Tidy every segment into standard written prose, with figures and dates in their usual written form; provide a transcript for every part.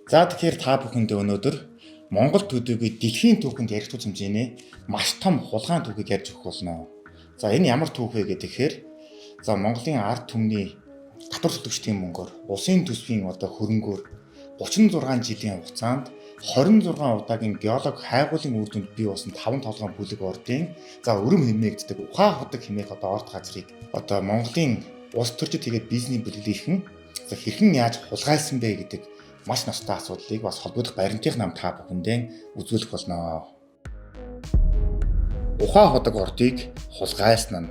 За тэгэхээр та бүхэндээ өнөөдөр Монгол төдийгүй дэлхийн түүхэнд яригдах хэмжээний маш том хулгайн түүхийг ярьж өгөх болно. За энэ ямар түүх вэ гэхээр за Монголын ард түмний татвар төлөгчдийн мөнгөөр улсын төсвийн одоо хөрөнгөөр 36 жилийн хугацаанд 26 удаагийн геолог хайгуулын үр дүнд бий болсон 5 толгойн бүлэг ордын за өрөм хэмээгддэг ухаан ходог хэмээх одоо орд газрыг одоо Монголын улс төрчид тэгээд бизнесийн бүлэглийнхэн за хэрхэн яаж хулгайлсан бэ гэдэг маш ностой асуудлыг бас холбогдох баримтын нам та бүхэндээ үзүүлэх болно. Ухаан ходог ордыг хулгайлсан нь.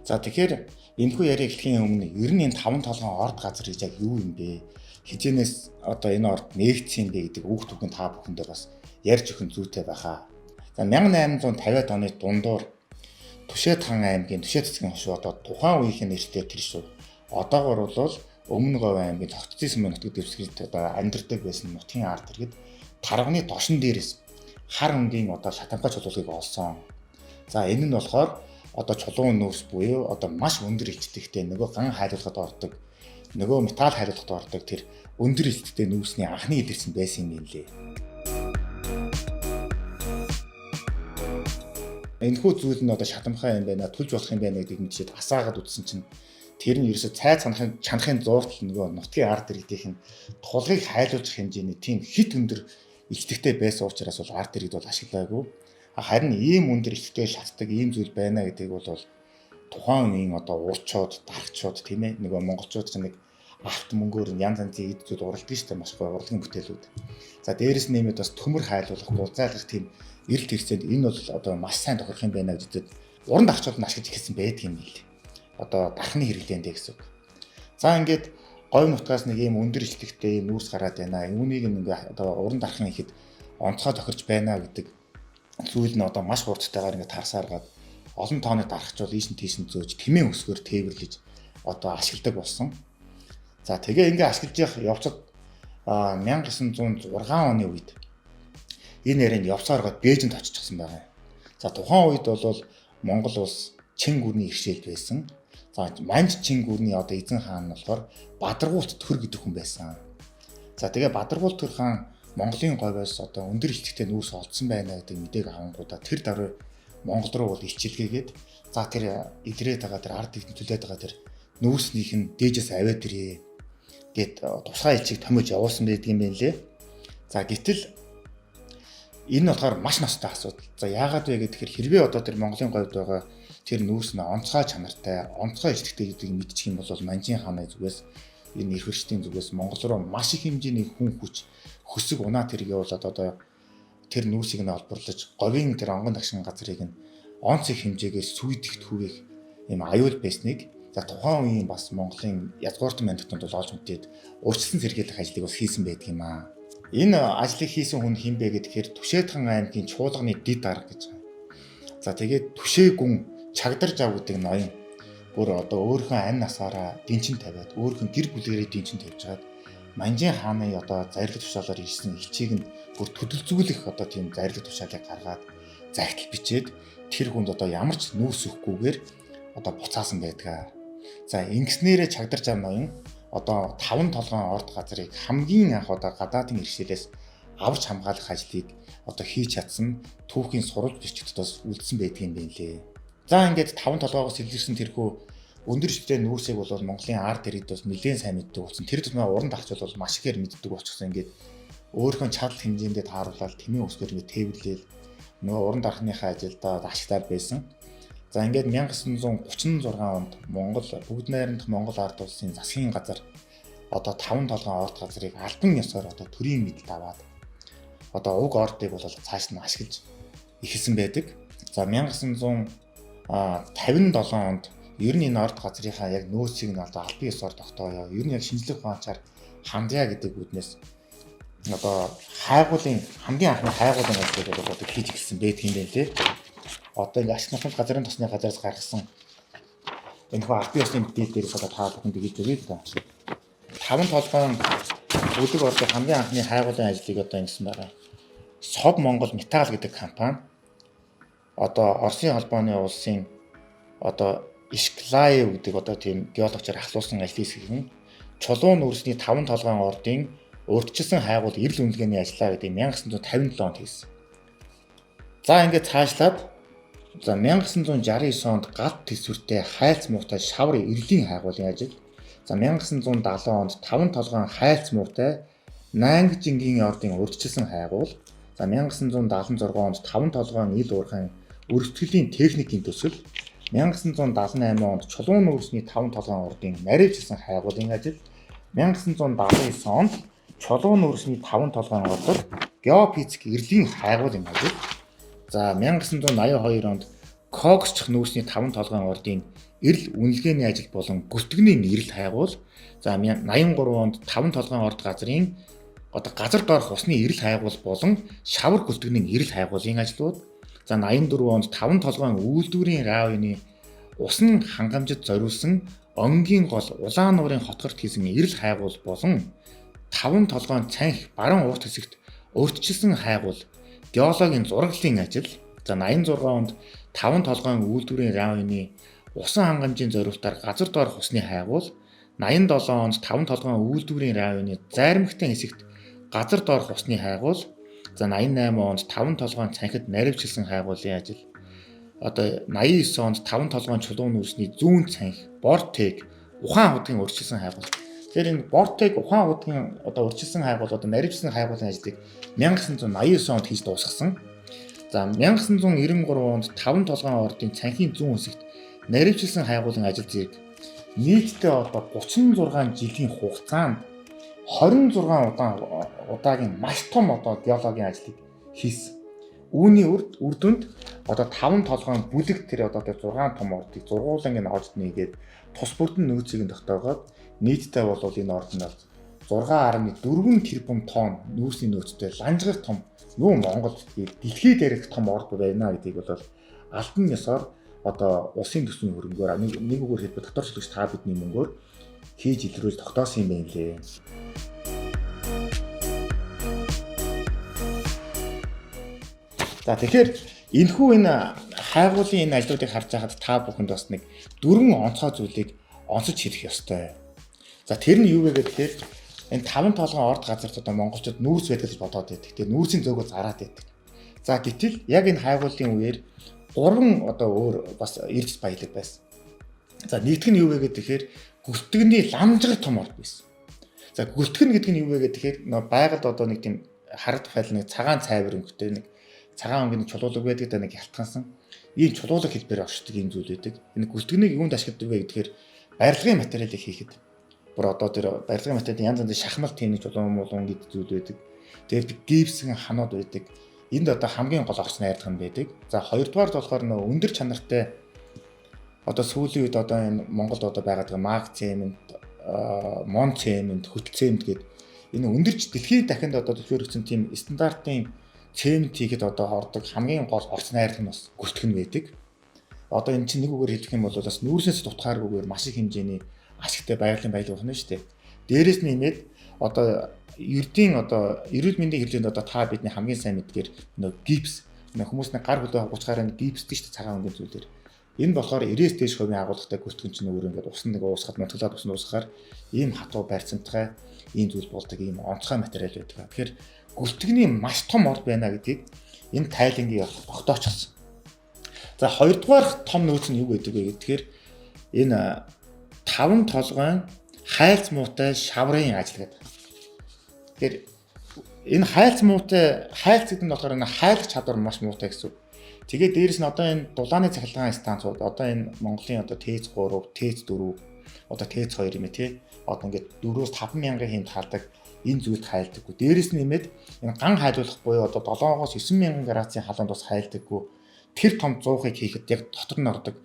За тэгэхээр энэхүү яриа эхлэхийн өмнө ер нь энэ 5 толгойн орд газар гэж яг юу юм бэ? Хизэнээс одоо энэ орд нээгдсэн юм бэ гэдэг үг түүхэн та бүхэндээ бас ярьж өгөх нь зүйтэй байхаа. За 1850-ад оны дундуур Түшээд хаан аймгийн Түшээд цэцгийн хошуу одоо тухайн үеийн нэртэй тэр шүү. Одоогор бол Өмнө Говь аймгийн Тогтцсон нутаг дэвсгэрт одоо амьдардаг байсан нутгийн ард иргэд тарганы дошин дээрээс хар өнгийн одоо шатамхай чулуугийг олсон. За энэ нь болохоор одоо чулуун нөөц буюу одоо маш өндөр илчдэгтэй нөгөө ган хайлуулахад ордог, нөгөө металл хайлуулахад ордог тэр өндөр илчдэгтэй нүүрсний анхны илэрсэн байсан юм лээ. Энэхүү зүйл нь одоо шатамхай юм байна, түлж болох юм байна гэдгийг мэдчихэд асаагаад үзсэн чинь тэр нь ерөөсө цай цанахын чанахын зууртал нөгөө нутгийн ард иргэдийнх нь тулгыг хайлуулах хэмжээний тийм хит өндөр илтгэхтэй байсан учраас бол ард иргэд бол ашиглаагүй. Харин ийм өндөр илтгэхтэй шатдаг ийм зүйл байна гэдгийг бол тухайн үеийн одоо урчууд, даргачууд тийм ээ нөгөө монголчууд ч нэг алт мөнгөөр янз янзын эд зүйл уралдаг шүү дээ, маш гоё урлагийн бүтээлүүд. За дээрэс нь нэмээд бас төмөр хайлуулах, гулзайлах тийм эрэлт хэрэгцээнд энэ бол одоо маш сайн тохирох юм байна гэж үзээд уран дарчууд нь ашиглаж эхэлсэн байдаг юм билээ. Одоо дархны хэрэглээндээ гэсэн үг. За ингээд говь нутгаас нэг ийм өндөр илтгэхтэй ийм нүүрс гараад байна. Үүнийг ингээ одоо уран дархан ихэд онцгой тохирч байна гэдэг зүйл нь одоо маш хурдтайгаар ингээ тарсааргаад олон тооны дархачуул ийшин тийшин зөөж тэмээн өсгөр тээвэрлэж одоо ашигладаг болсон. За тэгээ ингээ ашиглаж явах явцад 1906 оны үед энэ ярианд явцаар гад Бээжинд оччихсан байгаа юм. За тухайн үед бол Монгол улс Чин гүрний иршээлд байсан. За Манж Чин гүрний одоо эзэн хаан нь болохоор Бадаргуулт төр гэдэг хүн байсан. За тэгээ Бадаргуулт төр хаан Монголын говьоос одоо өндөр илтгэхтэй нүүрс олдсон байна гэдэг мэдээг авангуудаа тэр даруй Монгол руу бол илчилгээгээд за тэр илрээд байгаа тэр ард иргэд төлөөд байгаа тэр нүүрснийх нь дээжээс аваад ирээ гэд тусгай элчийг томиж явуулсан байдаг юм байна лээ. За гэтэл энэ нь болохоор маш ностой асуудал. За яагаад вэ гэхээр хэрвээ одоо тэр Монголын говьд байгаа тэр нүүрс нь онцгой чанартай, онцгой илтгэхтэй гэдгийг мэдчих юм бол Манжин хааны зүгээс энэ эрх хүчтийн зүгээс Монгол руу маш их хэмжээний хүн хүч хөсөг унаа тэрэг явуулаад одоо тэр нүүрсийг нь олборлож говийн тэр онгон дагшин газрыг нь онц их хэмжээгээр сүйдэх түвэх юм аюул байсныг за тухайн үеийн бас Монголын язгууртан мандатанд бол олж мэдээд урьдчилан сэргийлэх ажлыг бас хийсэн байдаг юм аа. Энэ ажлыг хийсэн хүн хэн бэ гэхээр Түшээдхан аймгийн чуулганы дэд дарга гэж байгаа. За тэгээд Түшээгүн Чагдар жав гэдэг ноён бүр одоо өөрийнхөө амь насаараа дэнчин тавиад өөрийнхөө гэр бүлээрээ дэнчин тавьж хагаад Манжин хааны одоо зарлиг тушаалаар ирсэн элчийг нь бүр төдөлзүүлэх одоо тийм зарлиг тушаалыг гаргаад захидал бичээд тэр хүнд одоо ямар ч нүүрс өгөхгүйгээр одоо буцаасан байдаг. За ингэснээрээ Чагдар жав ноён одоо 5 толгойн орд газрыг хамгийн анх одоо гадаадын иршээлээс аварч хамгаалах ажлыг одоо хийж чадсан түүхийн сурвалж бичигт бас үлдсэн байдаг юм байна лээ. За ингээд 5 толгоогоос илэрсэн тэрхүү өндөр иштэй нүүрсийг бол Монголын ард иргэд бас нэлээд сайн мэддэг болсон. Тэр тусмаа уран дарч бол маш ихээр мэддэг болчихсон. Ингээд өөрийнхөө чадал хэмжээндээ тааруулаад тэмээ өсгөр ингээд тээвэрлээл нөгөө уран дархныхаа ажилдаа ашиглаад байсан. За ингээд 1936 онд Монгол бүгд найрамдах Монгол ард улсын засгийн газар одоо 5 толгойн орд газрыг албан ёсоор одоо төрийн мэдэлд аваад одоо уг ордыг бол цааш нь ашиглаж эхэлсэн байдаг. За 1957 онд ер нь энэ орд газрынхаа яг нөөцийг нь одоо албан ёсоор тогтооё. Ер нь яг шинжлэх ухаанчаар хандъя гэдэг үднээс одоо хайгуулын хамгийн анхны хайгуулын ажлыг бол одоо хийж эхэлсэн байдаг юм байна лээ. Одоо ингээ ашиг нутгийн газрын тосны газраас гаргасан энэхүү албан ёсны мэдээлэл дээрээс одоо та бүхэнд хийж өгье л да. 5 толгойн бүлэг ордын хамгийн анхны хайгуулын ажлыг одоо ингэсэн байгаа. Сов Монгол Металл гэдэг компани одоо Оросын холбооны улсын одоо Ишклаев гэдэг одоо тийм геологчоор ахлуулсан ажлын хэсэг нь Чулуун нүүрсний 5 толгойн ордын урьдчилсан хайгуул эрэл үнэлгээний ажиллаа гэдэг 1957 онд хийсэн. За ингээд цаашлаад за 1969 онд галт төсвөртэй хайлц муутай шавар эрлийн хайгуулын ажил. За 1970 онд 5 толгойн хайлц муутай Нангжингийн ордын урьдчилсан хайгуул. За 1976 онд 5 толгойн ил уурхайн өрсөлдөлийн техникийн төсөл. 1978 онд Чулуун нүүрсний 5 толгойн ордын наривчлсан хайгуулын ажил. 1979 онд Чулуун нүүрсний 5 толгойн ордод геофизик эрлийн хайгуулын ажил. За 1982 онд Коксчих нүүрсний 5 толгойн ордын эрэл үнэлгээний ажил болон гүлтгэний эрэл хайгуул. За 83 онд 5 толгойн орд газрын одоо газар доорх усны эрэл хайгуул болон шавар гүлтгэний эрэл хайгуулын ажлууд. За 84 онд 5 толгойн үйлдвэрийн районы усан хангамжид зориулсан Онгийн гол Улаан нуурын хотгорт хийсэн эрэл хайгуул болон 5 толгойн цанх баруун урт хэсэгт урьдчилсан хайгуул геологийн зураглалын ажил. За 86 онд 5 толгойн үйлдвэрийн районы усан хангамжийн зориултаар газар доорх усны хайгуул. 87 онд 5 толгойн үйлдвэрийн районы зайрмагтай хэсэгт газар доорх усны хайгуул. За 88 онд 5 толгойн цанхид наривчилсан хайгуулын ажил. Одоо 89 онд 5 толгойн чулуун нүүрсний зүүн цанх, Бортег, ухаан худгийн урьдчилсан хайгуул. Тэгэхээр энэ Бортег ухаан худгийн одоо урьдчилсан хайгуул, одоо наривчилсан хайгуулын ажлыг 1989 онд хийж дуусгасан. За 1993 онд 5 толгойн ордын цанхийн зүүн хэсэгт наривчилсан хайгуулын ажил зэрэг нийтдээ одоо 36 жилийн хугацаанд 26 удаагийн маш том одоо геологийн ажлыг хийсэн. Үүний үр дүнд одоо 5 толгойн бүлэг тэр одоо тэр 6 том ордыг зургуулan энэ орд нэгээд тус бүрдэн нөөцийг нь тогтоогоод нийтдээ бол энэ орд нь 6.4 тэрбум тонн нүүрсний нөөцтэй ланжгар том нүү Монгол дэлхийд дээрх том орд байна гэдгийг бол алтан ёсоор одоо улсын төсвийн хөрөнгөөр нэг үгээр хэлбэл дотоорчлогч та бидний мөнгөөр хийж илрүүлж тогтоосон юм байна лээ. За тэгэхээр энэхүү энэ хайгуулын энэ ажлуудыг харж байхад та бүхэнд бас нэг дөрвөн онцгой зүйлийг онцож хэлэх ёстой. За тэр нь юу вэ гэхээр энэ 5 толгойн орд газарт одоо монголчууд нүүрс байдаг гэж бодоод байдаг. Тэгээ нүүрсийн зөөгөө зараад байдаг. За гэтэл яг энэ хайгуулын үеэр гурван одоо өөр бас эрдэс баялаг байсан. За нэгдүг нь юу вэ гэхээр гүлтгэний ламжгар том орд байсан. За гүлтгэн гэдэг нь юу вэ гэхээр нөө байгальд одоо нэг тийм харагдах байл нэг цагаан цайвар өнгөтэй нэг цагаан өнгөний чулуулаг байдаг да нэг ялтгансан. Ийм чулуулаг хэлбэр оршдог ийм зүйл байдаг. Энэ гүлтгэнийг юунд ашигладаг вэ гэхээр барилгын материалыг хийхэд бүр одоо тэр барилгын материалын янз янзын шахмал тийм нэг чулуун мулуун гэдэг зүйл байдаг. Тэгээд гипсэн ханууд байдаг. Энд одоо хамгийн гол орц найрлага нь байдаг. За хоёрдугаар болохоор нөө өндөр чанартай одоо сүүлийн үед одоо энэ Монголд одоо байгаад байгаа маг цемент, мон цемент, хөтөл цемент гэдэг энэ өндөрч дэлхийн дахинд одоо зөвшөөрөгдсөн тийм стандартын цемент хийхэд одоо ордог хамгийн гол орц найрлага нь бас гүлтгэн байдаг. Одоо энэ чинь нэг үгээр хэлэх юм бол бас нүүрсээс дутхааргүйгээр маш их хэмжээний ашигтай байгалийн баялаг болно шүү дээ. Дээрээс нь нэмээд одоо ердийн одоо эрүүл мэндийн хэрэглээнд одоо та бидний хамгийн сайн мэдгээр нөө гипс нөө хүмүүс нэг гар хөлөө хагуулчаар нэг гипсдэг шүү дээ цагаан өнгийн зүйлээр. Энэ болохоор 90-ээс дээш хувийн агуулгатай гүлтгэн чинь өөрөө ингээд ус нэг уусгаад нутаглаад ус нь уусахаар ийм хатуу барьцамтгай ийм зүйл болдог ийм онцгой материал байдаг. Тэгэхээр гүлтгэний маш том орд байна гэдгийг энэ тайлангийн тогтоочсон. За хоёрдугаар том нөөц нь юу гэдэг вэ гэхээр энэ 5 толгойн хайлц муутай шаврын ажил гэдэг. Тэгэхээр энэ хайлц муутай хайлц гэдэг нь болохоор энэ хайлах чадвар маш муутай гэсэн үг. Тэгээд дээрэс нь одоо энэ дулааны цахилгаан станцууд одоо энэ Монголын одоо ТЭЦ 3, ТЭЦ 4, одоо ТЭЦ 2 юм ээ тий. Одоо ингээд 4-5 мянган хэмт халдаг энэ зүйлд хайлдаггүй. Дээрэс нь нэмээд энэ ган хайлуулах буюу одоо 7-оос 9 мянган градусын халуунд бас хайлдаггүй. Тэр том зуухыг хийхэд яг дотор нь ордог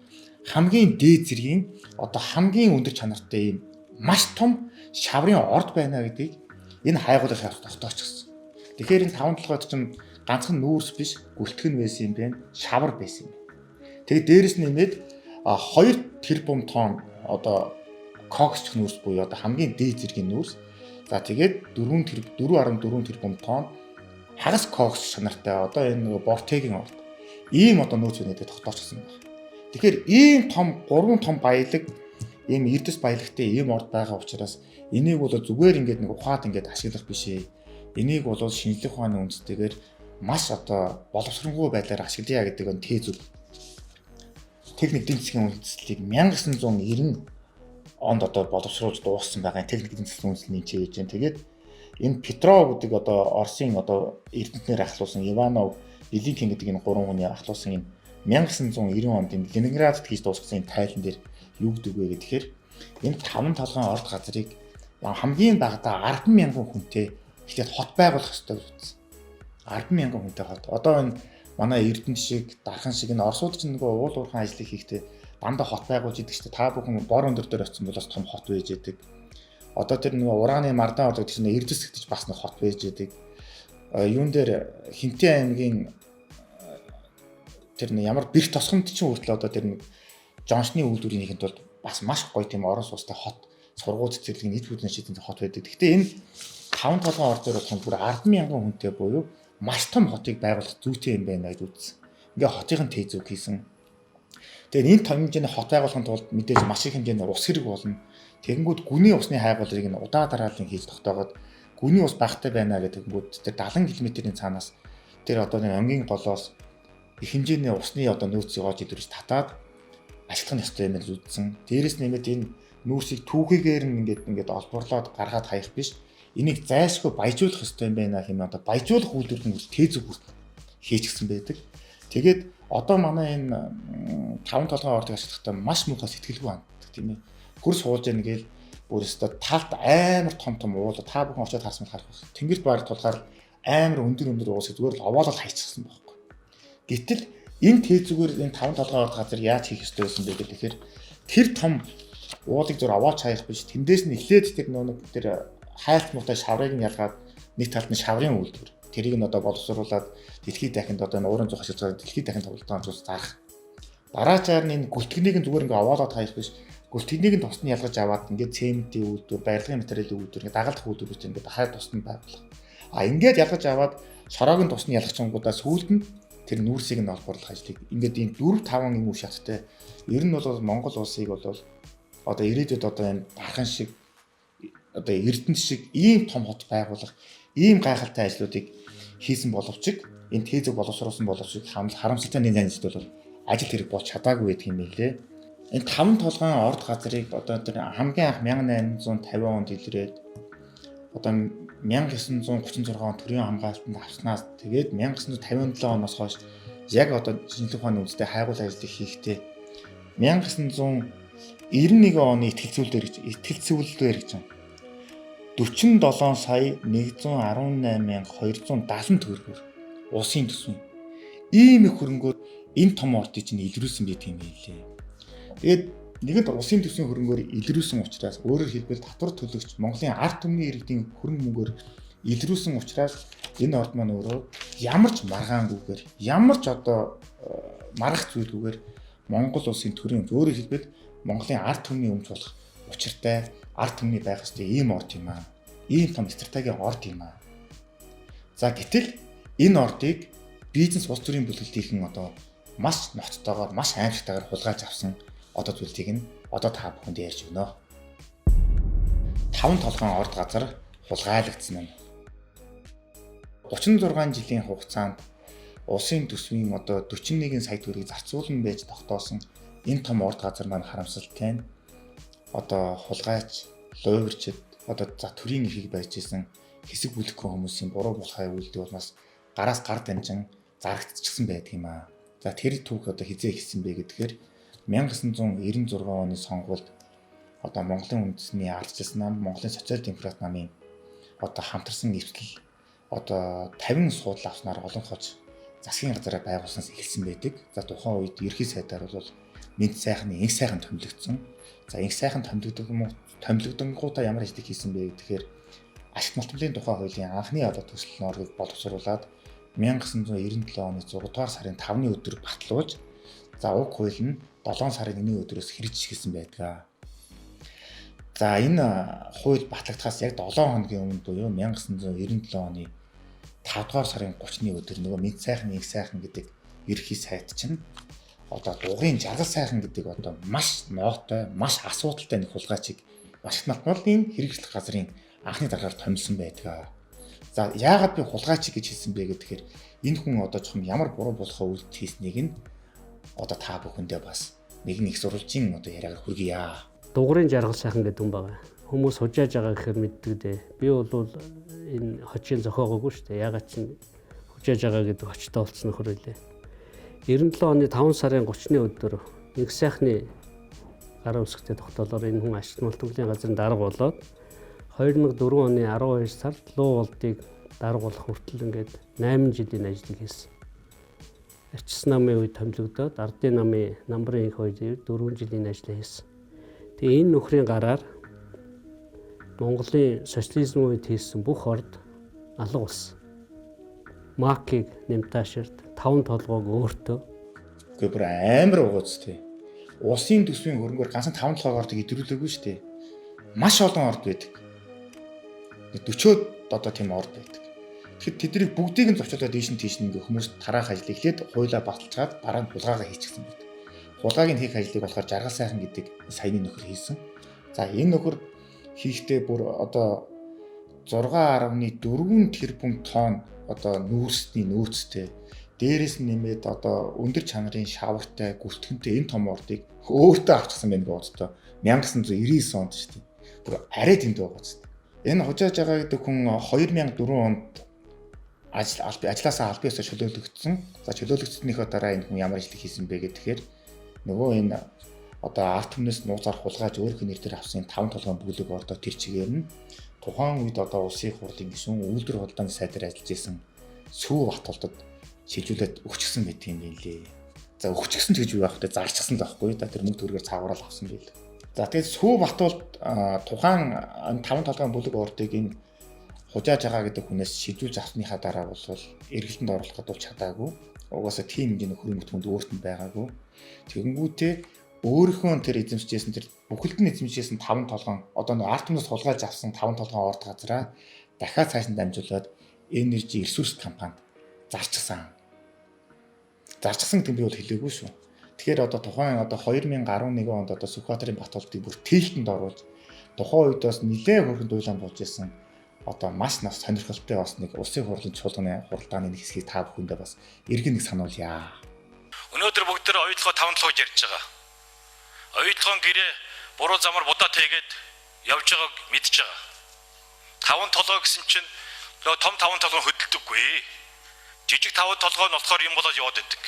хамгийн дээд зэргийн одоо хамгийн өндөр чанартай ийм маш том шаврын орд байна гэдгийг энэ хайгуулах шаврт тогтоочсон. Тэгэхээр энэ таван толгойд чинь ганцхан нүүрс биш гүлтгэн байсан юм байна, шавар байсан юм. Тэгээд дээрэс нь нэмээд 2 тэрбум тонн одоо коксч нүүрс буюу одоо хамгийн дээд зэргийн нүүрс. За тэгээд 4.4 тэрбум тонн хагас кокс чанартай одоо энэ нөгөө Бортегийн орд ийм одоо нөөц байна гэдэг тогтоочсон байна. Тэгэхээр ийм том гурван том баялаг Ийм эрдэс баялагтай ийм орд байгаа учраас энийг бол зүгээр ингээд нэг ухаад ингээд ашиглах биш ээ. Энийг бол шинжлэх ухааны үндэстэйгээр маш одоо боловсронгүй байдлаар ашиглая гэдэг нь тээзүү. Техник эдийн засгийн үндэслэлийг 1990 онд одоо боловсруулж дууссан байгаа. Техник эдийн засгийн үндэслэл нь чийж байна. Тэгээд энэ Петров гэдэг одоо Оросын одоо эрдэмтнэр ахлуулсан Иванов, Белинкин гэдэг энэ гурван хүний ахлуулсан энэ 1990 онд энэ Ленинградд хийж дуусгасан энэ тайлан дээр юу гэдэг вэ гэхээр энэ таван толгойн орд газрыг хамгийн багадаа 10,000 хүнтэй эхлээд хот байгуулах ёстой гэж үзсэн. 10,000 хүнтэй хот. Одоо энэ манай Эрдэнэт шиг, Дархан шиг энэ Оросууд ч нөгөө уул уурхайн ажлыг хийхдээ дандаа хот байгуулж идэг чинь та бүхэн бор өндөр дээр очисон бол бас том хот байж идэг. Одоо тэр нөгөө урааны Мардан орд гэдэг чинь Эрдэс гэж бас нэг хот байж идэг. Юун дээр Хинтээ аймгийн тэр нэг ямар бэрх тосгонд чинь хүртэл одоо тэр нэг Жоншны үйлдвэрийн хийхэд бол бас маш гоё тийм орон сууцтай хот, сургууль цэцэрлэгийн нийт бүдэн шийдэн хот байдаг. Гэхдээ энэ таван толгойн орд дээр болох бүр 10,000 хүнтэй буюу маш том хотыг байгуулах зүйтэй юм байна гэж үзсэн. Ингээ хотын тээзүү хийсэн. Тэгээд энэ том хэмжээний хот байгуулахын тулд мэдээж маш их хэмжээний ус хэрэг болно. Тэгэнгүүт гүний усны хайгуулрыг нь удаа дараалан хийж тогтоогоод гүний ус багтай байна гэдэг тэгэнгүүт тэр 70 км-ийн цаанаас тэр одоо нэг онгийн голоос их хэмжээний усны одоо нөөцийг олж илрүүлж татаад ашиглах нь ёстой юм гэж үзсэн. Дээрээс нэмээд энэ нүүрсийг түүхийгээр нь ингээд олборлоод гаргаад хаях биш. Энийг зайлшгүй баяжуулах ёстой юм байна хэмээн одоо баяжуулах үйлдвэрлэл нь тээзүү хүртэл хийчихсэн байдаг. Тэгээд одоо манай энэ таван толгойн ордыг ашиглахдаа маш муухай сэтгэлгүй ханддаг тийм ээ. Хөр суулж яах гээл бүр өстой талд амар том том уул та бүхэн очиод харсан харах байх. Тэнгэрт баг тулахаар амар өндөр өндөр уусыг зүгээр л овоолол хайчихсан байхгүй. Гэтэл энэ тээзүүгээр энэ таван толгойн орд газар яаж хийх ёстой байсан бэ гэхээр тэр том уулыг зур овоолж хаях биш. Тэндээс нь эхлээд тэр нэг тэр хайлт муутай шаврыг нь ялгаад нэг талд нь шаврын үйлдвэр. Тэрийг нь одоо боловсруулад дэлхийд дахинд одоо энэ уурын зух ашиглаж байгаа дэлхийд дахин тоглолтын зүйлс зарах. Дараачаар нь энэ гүлтгэнийг нь зүгээр ингээ овоолоод хаях биш. Гүлтгэнийг нь тусад нь ялгаж аваад ингээд цементийн үйлдвэр, барилгын материалын үйлдвэр, ингээ дагалдах үйлдвэр гэж ингээд дахиад тусад нь байгуулах. А ингээд ялгаж аваад шороог нь тусад нь ялгачингуудаа сүүлд нь тэр нүүрсийг нь олборлох ажлыг ингээд ийм 4 5 юм үе шаттай. Ер нь бол Монгол улсыг бол одоо ирээдүйд одоо энэ Дархан шиг одоо Эрдэнэт шиг ийм том хот байгуулах ийм гайхалтай ажлуудыг хийсэн боловч энэ тээзэг боловсруулсан боловч харамсалтай нэг заншид бол ажил хэрэг болж чадаагүй байдаг юм билээ. Энэ таван толгойн орд газрыг одоо тэр хамгийн анх 1850 онд илрээд одоо 1936 он төрийн хамгаалтанд авснаас тэгээд 1957 оноос хойш яг одоо шинжлэх ухааны үндэстэй хайгуулын ажлыг хийхдээ 1991 оны ихтгэлцүүлдээр гэж 47 сая 118,270 төгрөгөөр улсын төсвийн ийм их хөрөнгөөр энэ том ордыг чинь илрүүлсэн байдаг юм билээ. Тэгээд нэгэнт улсын төсвийн хөрөнгөөр илрүүлсэн учраас өөрөөр хэлбэл татвар төлөгч Монголын ард түмний иргэдийн хөрөнгө мөнгөөр илрүүлсэн учраас энэ орд маань өөрөө ямар ч маргаангүйгээр ямар ч одоо маргах зүйлгүйгээр Монгол улсын төрийн өмч өөрөөр хэлбэл Монголын ард түмний өмч болох учиртай ард түмний байх ёстой ийм орд юм аа. Ийм том стратегийн орд юм аа. За гэтэл энэ ордыг бизнес улс төрийн бүлэглэлтийнхэн одоо маш ноцтойгоор маш аимшигтайгаар хулгайлж авсан одоо зүйлийг нь одоо та бүхэнд ярьж өгнө. Таван толгойн орд газар хулгайлагдсан юм. 36 жилийн хугацаанд улсын төсвийн одоо 41 сая төгрөгийг зарцуулан байж тогтоосон энэ том орд газар маань харамсалтай нь одоо хулгайч, луйварчид одоо за төрийн эрхийг барьж исэн хэсэг бүлэгхэн хүмүүсийн буруу булхай үйлдэл улмаас гараас гар дамжин зарагдчихсан байдаг юм аа. За тэр түүх одоо хизээ хийсэн бэ гэхээр 1996 оны сонгуульд одоо Монголын үндэсний ардчилсан нам, Монголын социал демократ намын одоо хамтарсан эвслэл одоо 50 суудлаа авснаар олон хож засгийн газраа байгуулсанаас эхэлсэн байдаг. За тухайн үед ерхий сайдаар бол мэд сайхны инх сайхан томилогдсон. За инх сайхан томилогдонгуудаа ямар ажлыг хийсэн бэ гэхээр ашиг малтмлын тухай хуулийн анхны одоо төсөл норгийг боловсруулад 1997 оны 6 дугаар сарын 5-ны өдөр батлуулж за уг хууль нь 7 сарын 1-ний өдрөөс хэрэгжиж эхэлсэн байдаг. За энэ хууль батлагдахаас яг 7 хоногийн өмнө буюу 1997 оны 5 дугаар сарын 30-ны өдөр нөгөө мэд сайхан инх сайхан гэдэг ерхий сайд чинь одоо дугын жаргал сайхан гэдэг одоо маш нотой, маш асуудалтай нэг хулгайчийг Вашингтон Алтмалын хэрэгжлэх газрын анхны даргаар томилсон байдаг. За, яагаад би хулгайч гэж хэлсэн бэ гэхээр энэ хүн одоо жоохон ямар буруу болохоо үйлдэл хийснийг нь одоо та бүхэндээ бас нэг нэг сурвалжийн одоо яриагаар хүргье. Дугарын жаргал сайхан гэдэг хүн байгаа. Хүмүүс хужааж байгаа гэхээр мэддэг дээ. Би бол энэ хочийн зохиогоогүй шүү дээ. Ягаад чинь хужааж байгаа гэдэг очтой болцсон нөхөр байлээ. 97 оны 5 сарын 30-ны өдөр нэг сайхны гарын үсгтэй тогтоолоор энэ хүн Ашигт малтуулийн газрын дарга болоод 2004 оны 12 сард Луу болдыг дарга болох хүртэл ингээд 8 жилийн ажлыг хийсэн. Арчис намын үед томилогдоод ардын намын намрын их хоёр 4 жилийн ажлыг хийсэн. Тэгээ энэ нөхрийн гараар Монголын социализм үед хийсэн бүх орд алга болсон. Макийг Нэмташирт 5 толгойг өөртөө. Үгүй, бүр амар угууц тий. Улсын төсвийн хөрөнгөөр ганцхан 5 толгойг ордог идрүүлээгүй шүү дээ. Маш олон орд байдаг. 40-од одоо тийм орд байдаг. Тэгэхээр тэднийг бүгдийг нь зочиолоод ийш нь тийш нь ингээ хүмүүс тараах ажил эхлээд хуйлаа баталчаад дараа нь хулгайгаа хийчихсэн байдаг. Хулгайг нь хийх ажлыг болохоор жаргал сайхан гэдэг саяны нөхөр хийсэн. За, энэ нөхөр хийхдээ бүр одоо 6.4 тэрбум тонн одоо нүүрсний нөөцтэй, дээрээс нь нэмээд одоо өндөр чанарын шавартай, гүртгэнтэй энэ том ордыг өөртөө авчихсан байна гэж боддоо 1999 онд шүү дээ. Бүр арай тэнд байгаа зү. Энэ хужааж байгаа гэдэг хүн 2004 онд ажил ажлаасаа албан ёсоор чөлөөлөгдсөн. За, чөлөөлөгдснийхөө дараа энэ хүн ямар ажил хийсэн бэ гэхээр нөгөө энэ одоо арт түмнээс нууцаар хулгайж өөрийнх нь нэр дээр авсан 5 толгойн бүлэг ордоо тэр чигээр нь тухайн үед одоо улсын хурлын гишүүн, үйлдвэр худалдааны сайдаар ажиллаж исэн Сүү Батулдад шилжүүлээд өгчихсэн байдаг юм билээ. За, өгчихсэн ч гэж юу яах вэ? Зарчихсан л байхгүй да. Тэр мөнгө төгрөгөөр цаагаараа л авсан байл. За, тэгээд Сүү Батулд тухайн 5 толгойн бүлэг ордыг энэ хужааж байгаа гэдэг хүнээс шилжүүлж авсныхаа дараа бол эргэлтэнд оруулахад бол чадаагүй. Угаасаа тийм хэмжээний хөрөнгө түнд өөрт нь байгаагүй. Тэгэнгүүтээ өөрийнхөө тэр эзэмшижсэн, тэр бүхэлд нь эзэмшижсэн 5 толгоон одоо нэг арт түмнээс хулгайлж авсан 5 толгоон орд газараа дахиад цааш нь дамжуулаад Energy Resource компанид зарчихсан. Зарчихсан гэдэг нь би бол хэлээгүй шүү. Тэгэхээр одоо тухайн одоо 2011 онд одоо Сүхбаатарын Батулдыг бүр тээлтэнд оруулж тухайн үед бас нэлээд хөрхэн дуйлан болж исэн одоо маш нас сонирхолтой бас нэг улсын хурлын чуулганы хуралдааны нэг хэсгийг та бүхэндээ бас эргэн нэг сануулъя. Өнөөдөр бүгд тэр оюутлогоо 5 толгойж ярьж байгаа. Оюутлогоон гэрээ буруу замаар будаа тэгээд явж байгааг мэдж байгаа. 5 толгой гэсэн чинь нөгөө том 5 толгой хөдөлдөггүй. Жижиг 5 толгой нь болохоор юм болоод яваад байдаг.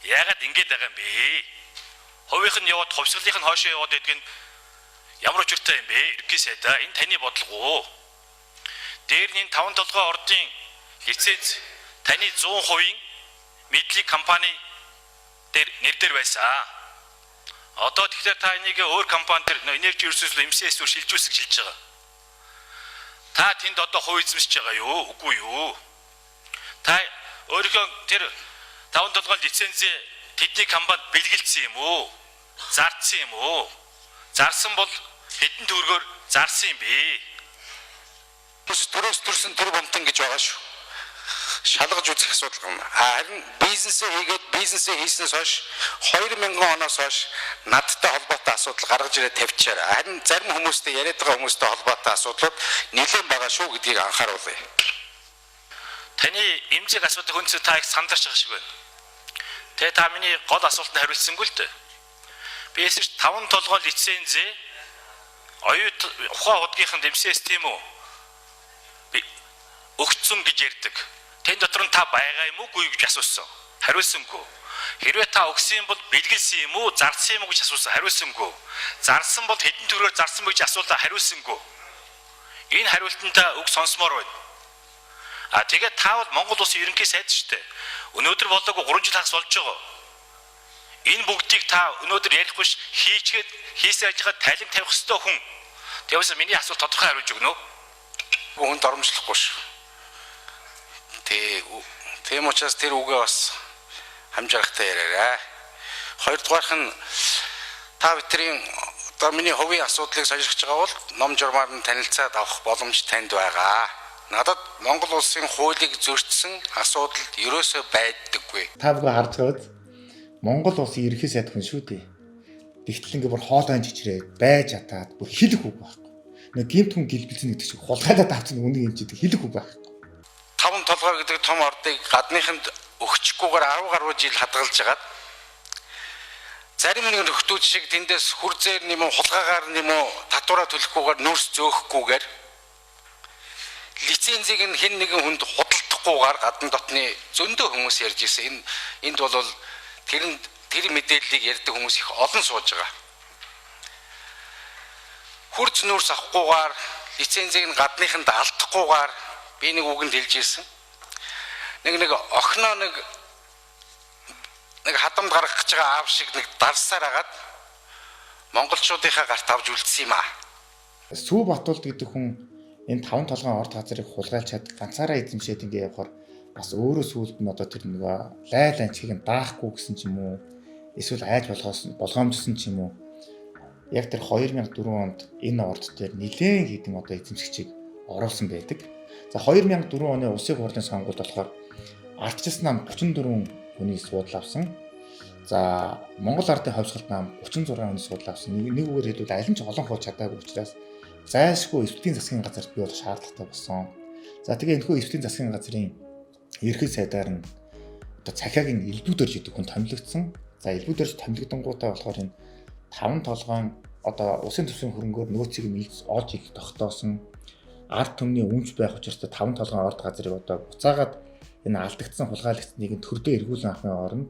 Яагаад ингэж байгаа юм бэ? Хувийнх нь яваад, хувьсгалынх нь хойшоо яваад байдаг нь ямар учиртай юм бэ? Ерөнхий сайдаа, энэ таны бодлого уу? Дээр нь энэ 5 толгой ордын лиценз таны 100%-ийн мэдлэг компани дээр нэр дээр байсан. Одоо тэгэхээр та энийг өөр компани дээр Energy Resource MCS рүү шилжүүлсэн гэж хэлж байгаа. Та тэнд одоо хувь эзэмшиж байгаа юу? Үгүй юу? Та өөрийнхөө тэр 5 толгой лицензээ тэдний компанид бэлгэлдсэн юм уу? Зардсан юм уу? Зарсан бол хэдэн төгрөгөөр зарсан юм бэ? Төрөөс төрсөн төр бомтон гэж байгаа шүү. Шалгаж үзэх асуудал юм. Харин бизнесээ хийгээд, бизнесээ хийснээс хойш 2000 оноос хойш надтай холбоотой асуудал гаргаж ирээд тавьчаарай. Харин зарим хүмүүстэй яриад байгаа хүмүүстэй холбоотой асуудлууд нэлээд байгаа шүү гэдгийг анхааруулъя. Таны эмзэг асуудлыг хүнцэн та их сандарч байгаа шиг байна. Тэгээ та миний гол асуултанд хариулсангүй л дээ. Би хэлсэн чинь 5 толгой лицензээ оюут ухаан худгийнханд MCS тийм үү? Би өгцөн гэж ярьдаг. Тэн дотор нь та байгаа юм уу, үгүй юу гэж асуусан. Хариулсангүй. Хэрвээ та өгсөн юм бол бэлгэлсэн юм уу, зарсан юм уу гэж асуусан. Хариулсангүй. Зарсан бол хэдэн төгрөгөөр зарсан бэ гэж асуулаа, хариулсангүй. Энэ хариултанд та үг сонсомоор байна. А тэгээд та бол Монгол улсын ерөнхий сайд шүү дээ. Өнөөдөр болоогүй 3 жил хагас болж байгаа. Энэ бүгдийг та өнөөдөр ярихгүй ш хийчгээд хийсэн ажлынхаа тайлан тавих ёстой хүн. Тэгвээс миний асуулт тодорхой хариулж өгнө үү? Хүн доромжлохгүй шүү. Тийм учраас тэр үгээ бас хамжаархтай яриарай. Хоёрдугаарх нь та битрийн одоо миний хувийн асуудлыг сонирхож байгаа бол ном журмаар нь танилцаад авах боломж танд байгаа. Надад Монгол улсын хуулийг зөрчсөн асуудал ерөөсөө байдаггүй. Та бүхэн харж байгаа биз? Монгол улсын ерөнхий сайд хүн шүү дээ. Тэгтэл ингээ бүр хоолойн чичрээд байж чадаад бүр хэлэх үг байхгүй. Нэг гинт хүн гэлбэлзэн гэдэг шиг хулгайлаад авчихсан үнийг юм чи хэлэх үг байхгүй. Таван толгой гэдэг том ордыг гадныханд өгчихгүйгээр 10 гаруй жил хадгалж хагаад зарим нэг нөхдүүд шиг тэндээс хүрзээр нэм үү хулгайгаар нэм үү татвараа төлөхгүйгээр нүүрс зөөхгүйгээр лицензийг нь хэн нэгэн хүнд худалдахгүйгээр гадна дотны зөндөө хүмүүс ярьж ирсэн. Энэ энд бол тэрэнд тэр мэдээллийг ярьдаг хүмүүс их олон сууж байгаа. Хурц нүүрс авахгүйгээр лицензийг нь гадныханд алдахгүйгээр би нэг үгэнд хэлж ирсэн. Нэг охиноо нэг хадамд гаргах гэж байгаа аав шиг нэг дарсаар агаад монголчуудынхаа гарт авч үлдсэн юм аа. Сүү Батулд гэдэг хүн энэ таван толгойн орд газрыг хулгайлж чад ганцаараа эзэмшээд ингээ явахаар бас өөрөө сүүлд нь одоо тэр нөгөө лайл анчгийг нь даахгүй гэсэн ч юм уу эсвэл айж болгоомжсон ч юм уу яг тэр 2004 онд энэ орд дээр нэлээн хэдэн одоо эзэмшигчийг оруулсан байдаг. За 2004 оны улсын хурлын сонгуульд болохоор ардчилсан нам 34 хүний суудлал авсан. За Монгол ардын ховсгалт нам 36 хүний суудлал авсан. Нэг үгээр хэлбэл аль нь ч олон хуулж чадаагүй учраас зайлшгүй эвслийн засгийн газарт бий болох шаардлагатай болсон. За тэгээ энэхүү эвслийн засгийн газрын ерхий сайдаар нь одоо цахиагийн элбүүдэрж гэдэг хүн томилогдсон. За элбүүдэрж томилогдонгуудаа болохоор энэ таван толгойн одоо улсын төсвийн хөрөнгөөр нөөцийг нь олж ил тогтоосон. Ард түмний өмч байх учиртай таван толгойн орд газрыг одоо буцаагаад энэ алдагдсан хулгайлагдсныг нь төрдөө эргүүлэн авахын оронд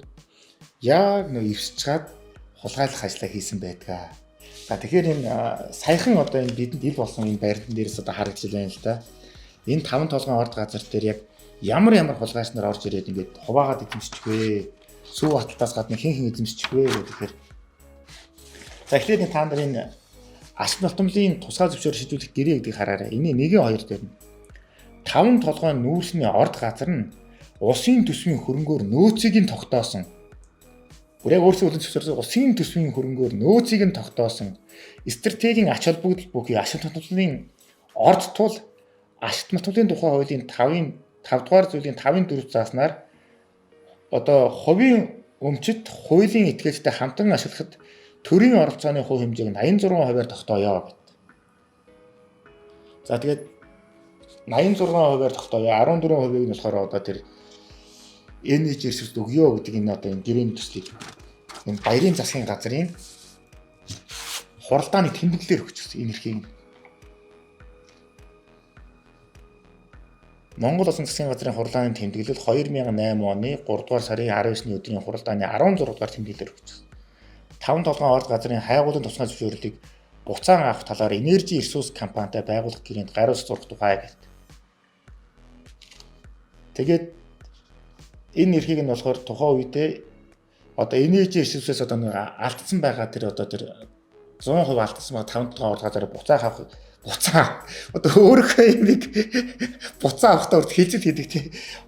яг нөө эвсэж чад хулгайлах ажлаа хийсэн байдаг. За тэгэхээр энэ саяхан одоо энэ бидэнд ил болсон энэ баримтан дээрээс одоо харагдаж байна л да. Энэ таван толгойн орд газар дээр яг ямар хулгайч нар орж ирээд ингээд хуваагаад эзэмшчих вэ? Сүү баталтаас гадна хэн хэн эзэмшчих вэ гэхээр за эхлээд энэ та нарын ашиг нотомлын тусгай зөвшөөрөл шийдвэрлэх гэрээ гэдгийг хараарай. Энийн 1-2 дээр нь таван толгойн нүүрсний орд газар нь улсын төсвийн хөрөнгөөр нөөцийг нь тогтоосон. Бүр яг өөрсдөө хүлээн зөвшөөрсөн улсын төсвийн хөрөнгөөр нөөцийг нь тогтоосон стратегийн ач холбогдол бүхий ашиг нотомлын орд тул ашиг нотомлын тухай хуулийн 5 дугаар зүйлийн 5-4 зааснаар одоо хувийн өмчит хуулийн этгээчтэй хамтран ашиглахад төрийн оролцооны хувь хэмжээг 86%-аар тогтооё гэд. За тэгээд 86%-аар тогтооё. 14%-ийг нь болохоор одоо тэр энержи ресурс өгөө гэдэг энэ одоо энэ гэрээний төслийг энэ баярын засгийн газрын хуралдааны тэмдэглэлээр өгчихсөн энэ эрхийг. Монгол Улсын засгийн газрын хуралдааны тэмдэглэл 2008 оны 3 дугаар сарын 19-ний өдрийн хуралдааны 16 дугаар тэмдэглэлээр өгчихсөн. Таван толгойн орд газрын хайгуулын тусгай зөвшөөрлийг буцаан авах талаар Энержи ресурс компанитай байгуулах гэрээнд гаруй зурх тухай гэдэг. Тэгээд энэ эрхийг нь болохоор тухайн үедээ одоо Энержи ресурсээс одоо нэг алдсан байгаа тэр одоо тэр 100% алдсан байгаа таван толгойн орд газараа буцаах авах буцаа одоо өөрийнхөө юмыг буцаа авахдаа урд хилцэл хийдэг тий.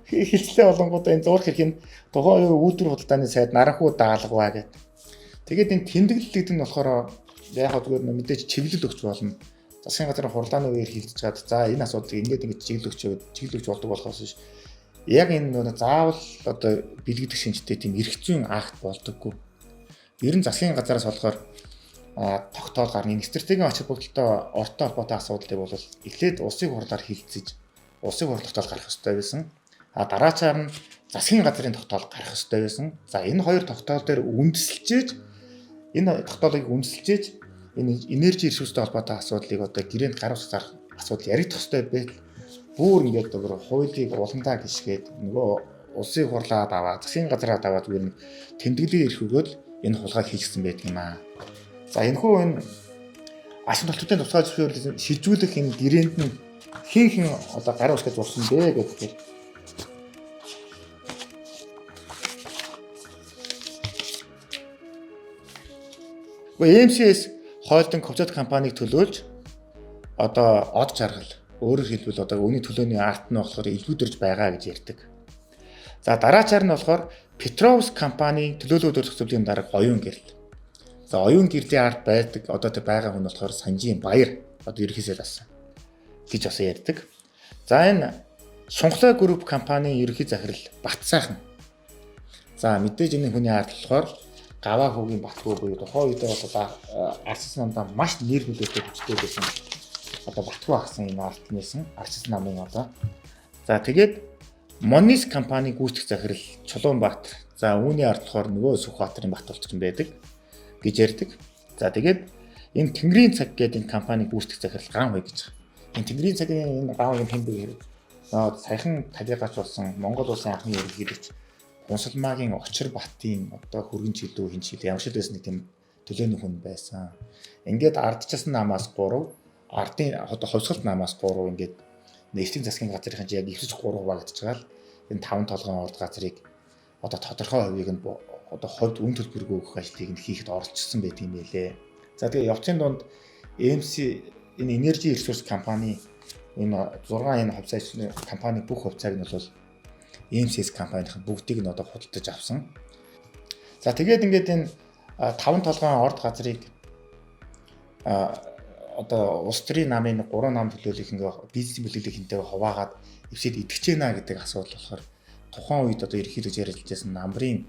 Хилцлээ болонгуудаа энэ зурх хэрэг нь тухайн үеийн үйлдвэр худалдааны сайд наранхуу даалгаваа гэдэг. Тэгээд энэ тэмдэглэл гэдэг нь болохоор яг хөө зүгээр мэдээж чиглэл өгч болно. Засгийн газрын хуралдааны үеэр хилцэж чад за энэ асуудлыг ингээд ингэж чиглэл өгч чиглэл өгч болдог болохоос биш. Яг энэ нөгөө заавал одоо бэлгэдэх шинжтэй тийм эрх зүйн акт болдоггүй. Ер нь засгийн газараас болохоор тогтоол гарна. Энэ стратегийн ач холбогдолтой ортой холбоотой асуудлыг бол эхлээд улсын хурлаар хилцэж улсын хурал тогтоол гарах ёстой байсан. А дараачаар нь засгийн газрын тогтоол гарах ёстой байсан. За энэ хоёр тогтоол дээр үндэслэж энэ тогтоолыг үндэслэж энэ энержи ресурстэй холбоотой асуудлыг одоо гэрээнд гар утсаар асуудал яригдах ёстой байтал бүр ингээд бүр хуулийг уламдаа гიშгээд нөгөө улсын хурлаа даваа засгийн газраа даваа зүгээр нэг тэмдэглэлийн эрх өгөөд энэ хулгайг хийчихсэн байдаг юм аа. За энэхүү энэ ашиг нотолтын тусгай зөвшөөрлийг шилжүүлэх энэ гэрээнд нь хэн хэн одоо гар усгаж зурсан бэ гэхээр MCS хойлдон Ковцот компанийг төлөөлж одоо од жаргал өөрөөр хэлбэл одоо үүний төлөөний арт нь болохоор илбүүдэрж байгаа гэж ярьдаг. За дараачаар нь болохоор Петровс компани төлөөлөл өдөр зохицуулалтын дарга оюун гэрэл. За оюун гэрлийн арт байдаг одоо тэр байгаа хүн болохоор Санжийн Баяр одоо ерөнхий сайд болсон гэж бас ярьдаг. За энэ Шунхлай групп компанийн ерөнхий захирал Батсайхан. За мэдээж энэ хүний ард болохоор Гаваа хүүгийн Батхүү буюу тухайн үедээ бол Арчилсан намдаа маш нэр хүлээтэй хүчтэй байсан. Одоо Батхүү ахсан энэ ард нээсэн Арчилсан намын одоо. За тэгээд Монис компани гүйцэтгэх захирал Чулуунбаатар. За үүний ард болохоор нөгөө Сүхбаатарын Батулч байдаг гэж ярьдаг. За тэгээд энэ Тэнгэрийн цаг гэдэг энэ компани гүйцэтгэх захирал Ган хой гэж байгаа. Энэ Тэнгэрийн цагийн энэ Ган хоёрын хэн бэ гэхээр саяхан талигач болсон Монгол улсын анхны ерөнхийлөгч Хунсалмаагийн Очир Батын одоо хөргөн чилүү хин чилүү ямар ч л байсан нэг тийм төлөөний хүн байсан. Ингээд ардчилсан намаас 3, ардын одоо хувьсгалт намаас 3 ингээд нэвтийн засгийн газрын чинь яг эвсэж 3 хуваагдчихж байгаа л энэ 5 толгойн орд газрыг одоо тодорхой хувийг нь одоо хувьд үн төлбөргүй өгөх ажлыг нь хийхэд оролцсон байдаг юм байлээ. За тэгээ явцын дунд MC энэ Energy Resource компани энэ 6 энэ хувьцаачны компани бүх хувьцааг нь бол MCS компанийн бүгдийг нь одоо худалдаж авсан. За тэгээд ингээд энэ 5 толгойн орд газрыг одоо улс төрийн намын 3 нам төлөөлөх ингээ бизнесийн бүлэглэхэнтэйгээ хуваагаад эвсэд идэвхжээ нэ гэдэг асуудал болохоор тухайн үед одоо ерөнхийлөгч ярилж байсан намрын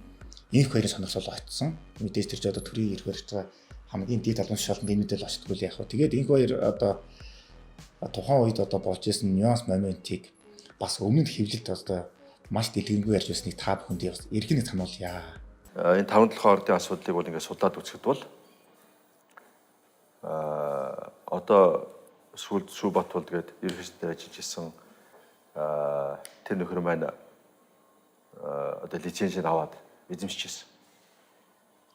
инх хоёрын сонирхол очсон. Мэдээж тэр ч одоо төрийн эрх барьж байгаа хамгийн дээд албан тушаалтанд энэ мэдээлэл очдгоо л яах вэ. Тэгээд инх хоёр одоо тухайн үед одоо болж исэн нюанс моментыг бас өмнө нь хэвлэлд одоо маш дэлгэрэнгүй ярьж байсныг та бүхэнд бас эргэн нэг сануулъя. Энэ таван толгойн ордын асуудлыг бол ингээд судлаад үзэхэд бол одоо сүүлд Сүү Батулд гээд ерөнхийдөө ажиллаж исэн тэр нөхөр маань одоо лицензийг аваад эзэмшижсэн.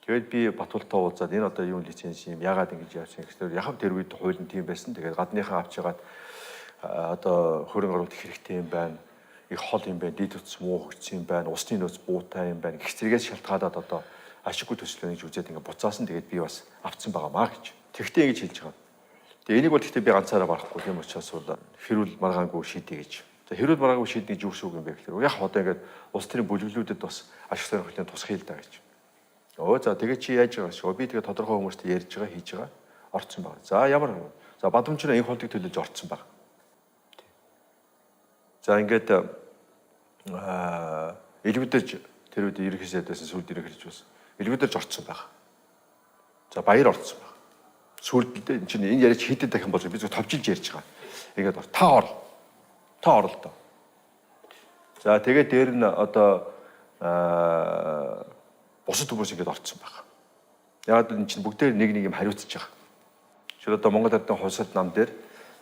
Тэгээд би Батултай уулзаад энэ одоо юу лиценз юм, яагаад ингэж явсан гэхээр яг тэр үед хууль нь тийм байсан. Тэгээд гадныхаа авч ягаад одоо хөрөнгө оруулалт хэрэгтэй юм байна. Их хол юм байна, дид утас муу хөгжсөн юм байна, усны нөөц буутай юм байна. Гэх зэрэгээс шалтгаалаад одоо ашиггүй төсөл гэж үзээд ингээ буцаасан. Тэгээд би бас авцсан байгаа маа гэж. Тэгтээ ингэж хэлж байгаа. Тэгээ энийг бол гэхдээ би ганцаараа барахгүй, тийм учраас бол хэрүүл маргаангүй шийдье гэж. За хэрүүл маргаангүй шийднэ гэж юу гэсэн үг юм бэ гэхээр яг одоо ингээд улс төрийн бүлэглүүдэд бас ашиг сонирхлын тусах л да гэж. Өө за тэгээ чи яаж байгаа шүү. Би тэгээ тодорхой хүмүүстэй ярьж байгаа, хийж байгаа, орцсон байгаа. За ямар за бадамжраа инх холдыг төлөөлж орцсон байгаа. За ингээд элбэдэж тэр үед ерөнхий сайд байсан, сүүлд ерөнхийлж байсан. Элбэдэж орцсон байгаа. За баяр орцсон байгаа. Сүүлд л энэ чинь энэ яриач хэдэд дахин болж би зөв товчилж ярьж байгаа. Ингээд та ор. Та ор л доо. За тэгээд дээр нь одоо бусад хүмүүс ингээд орцсон байгаа. Яг энэ чинь бүгдээр нэг нэг юм хариуцж байгаа. Жишээл одоо Монгол Эрдэнэ хувьсалт нам дээр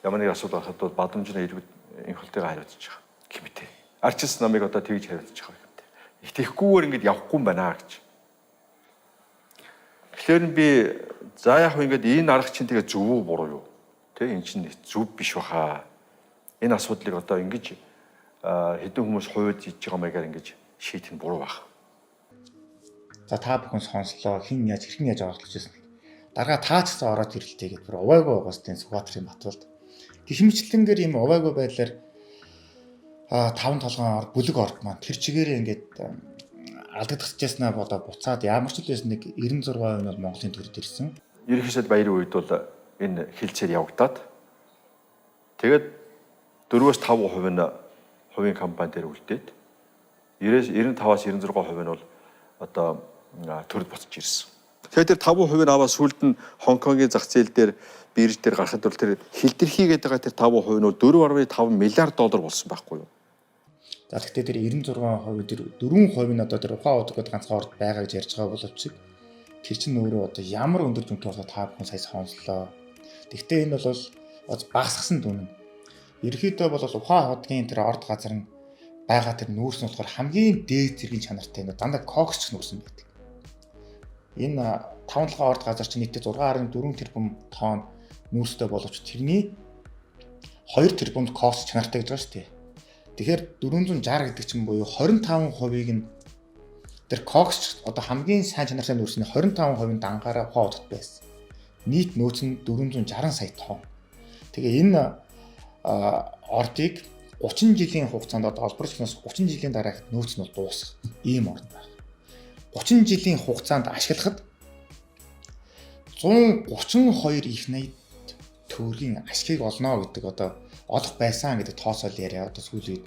ямар нэг асуудал гарахад бол бадамжны элбэд инх холтойгоо хариуцж байгаа гэмтэй. Арчилсан намыг одоо тэгж хариуцж байгаа гэмтэй. Их тэгхгүйгээр ингээд явахгүй юм байна гэж. Тэгэхээр би за яг ингээд энэ арга чинь тэгээ зөв үү буруу юу? Тэ энэ чинь зөв биш баха. Энэ асуудлыг одоо ингэж хэдэн хүмүүс хувьд хийж байгаа маягаар ингэж шийдэх нь буруу байх. За та бүхэн сонслоо, хэн яаж хэрхэн яаж оролцож байсан. Даргаа таа ч гэсэн ороод ирэлтэй гэдээ бүр увайгүй байгаас тийм Сүхбаатарын Батулд. Гэх мэтлэнгээр ийм увайгүй байдлаар таван толгойн ор бүлэг орд маань тэр чигээрээ ингээд алдагдчихжээснаа бодоо буцаад ямар ч л байсан нэг 96% нь бол Монголын төрд ирсэн. Ерөнхий сайд баярын үед бол энэ хилцээр явагдаад тэгээд 4-5% нь хувийн компани дээр үлдээд 95-аас 96% нь бол одоо төрд буцаж ирсэн. Тэгэхээр тэр 5% нь аваад сүүлд нь Хонконгийн зах зээл дээр бирж дээр гарахад бол тэр хилдэрхий гэдэг байгаа тэр 5% нь бол 4.5 миллиард доллар болсон байхгүй юу? За гэхдээ тэр 96% тэр 4% нь одоо тэр ухаан удаг гэдэг ганцхан орд байгаа гэж ярьж байгаа боловч тэр чинь өөрөө одоо ямар өндөр дүнтэй болохоо та бүхэн сая сонслоо. Гэхдээ энэ бол багасгасан дүн. Ерөнхийдөө бол ухаан худгийн тэр орд газар нь байгаа тэр нүүрс нь болохоор хамгийн дээд зэргийн чанартай энэ дандаа коксч нүүрс юм байдаг. Энэ таван толгой орд газар чинь нийтдээ 6.4 тэрбум тонн нүүрстэй боловч тэрний 2 тэрбумд кокс чанартай гэж байгаа шүү дээ. Тэгэхээр 460 гэдэг чинь буюу 25%-ийг нь тэр кокс одоо хамгийн сайн чанартай нүүрсний 25% нь дангаараа ухаан удагт байсан. Нийт нөөц нь 460 сая тонн. Тэгээ энэ ордыг 30 жилийн хугацаанд одоо олборлогчноос 30 жилийн дараа нөөц нь бол дуусах ийм орд байна. 30 жилийн хугацаанд ашиглахад 132 их 80 төгрөгийн ашигыг олно гэдэг одоо олох байсан гэдэг тооцоол яриа одоо сүүлийн үед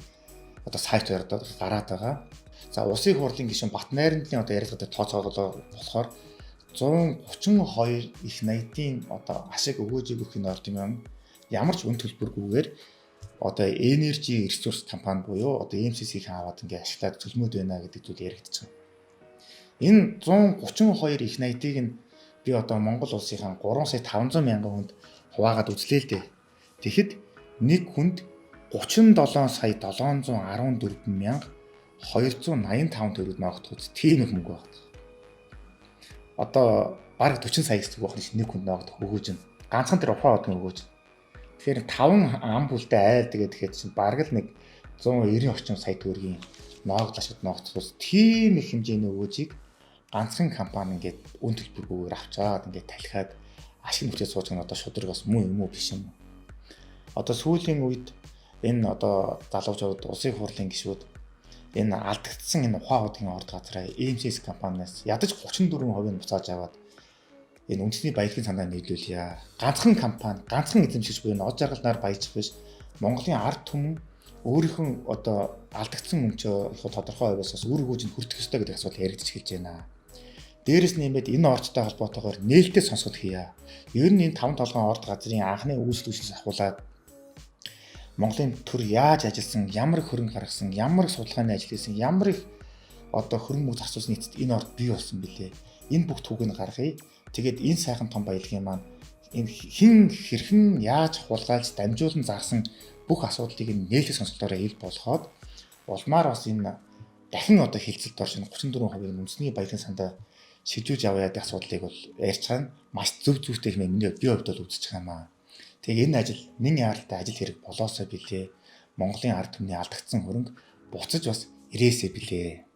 одоо сайт одоо гараад байгаа. За, улсын хурлын гишүүн Бат Найрамдлын одоо яриад байгаа тооцоололоо болохоор 132 их 80-ийн одоо ашиг өгөөжийг өгөх энэ орд юм ямар ч үн төлбөргүйгээр одоо Energy Resource компани буюу одоо MCC-ийн аваад ингээ ашиглаад цөлмөд байна гэдэг зүйл яригдчих байгаа. Энэ 132 их 80-ыг нь би одоо Монгол улсынхаа 3 сая 500 мянган хүнд хуваагаад үзлээ л дээ. Тэгэхэд нэг хүнд 37 сая 714 мянга 285 төгрөг ногдох үз, тийм их мөнгө байна. Одоо бараг 40 сая гэсэн үг байна ш, нэг хүнд ногдох өгөөж нь. Ганцхан тэр ухаан одгийн өгөөж. Тэгэхээр 5 ам бүлтэй айл тэгээд тэгэхэд чинь бараг л нэг 190 орчим сая төгрөгийн ногдол ашигт ногдох, тийм их хэмжээний өгөөжийг ганцхан компани ингээд үн төлбөргүйгээр авчаад ингээд талхиад ашиг нүчээ сууж байгаа нь одоо шудраг бас муу юм уу, биш юм уу? Одоо сүүлийн үед энэ одоо залуучууд, улсын хурлын гишүүд энэ алдагдсан энэ ухаан удгийн орд газраа MCS компаниас ядаж 34% нь буцааж аваад энэ үндэсний баялагын сандаа нийлүүлье. Ганцхан компани, ганцхан эзэмшигч буюу од жаргалнаар баяжих биш. Монголын ард түмэн өөрийнхөө одоо алдагдсан өмчөө их тодорхой хувиас бас үр өгөөж нь хүртэх ёстой гэдэг асуудал яригдчих хэлж байна. Дээрэс нь нэмээд энэ ордтой холбоотойгоор нээлттэй сонсгол хийе. Ер нь энэ таван толгойн орд газрын анхны үүсэл ахуулаад Монголын төр яаж ажилласан, ямар их хөрөнгө гаргасан, ямар их судалгааны ажил хийсэн, ямар их одоо хөрөнгө мөнгө зарцуулсны эцэст энэ орд бий болсон бilé. Энэ бүх түүхийг гаргая. Тэгээд энэ сайхан том баялагын маань энэ хэн хэрхэн яаж хулгайлж дамжуулан зарсан бүх асуудлыг нээлттэй сонсголоороо ил болгоод улмаар бас энэ дахин одоо хилцэлд орж 34% үндэсний баялагын сандаа шилжүүлж авъя гэдэг асуудлыг бол ярьж байгаа нь маш зөв зүйтэй хэмээн миний би хувьд бол үзэж байгаа юм аа. Тэгээ энэ ажил нэн яаралтай ажил хэрэг болоосоо билээ. Монголын ард түмний алдагдсан хөрөнгө буцаж бас ирээсээ билээ.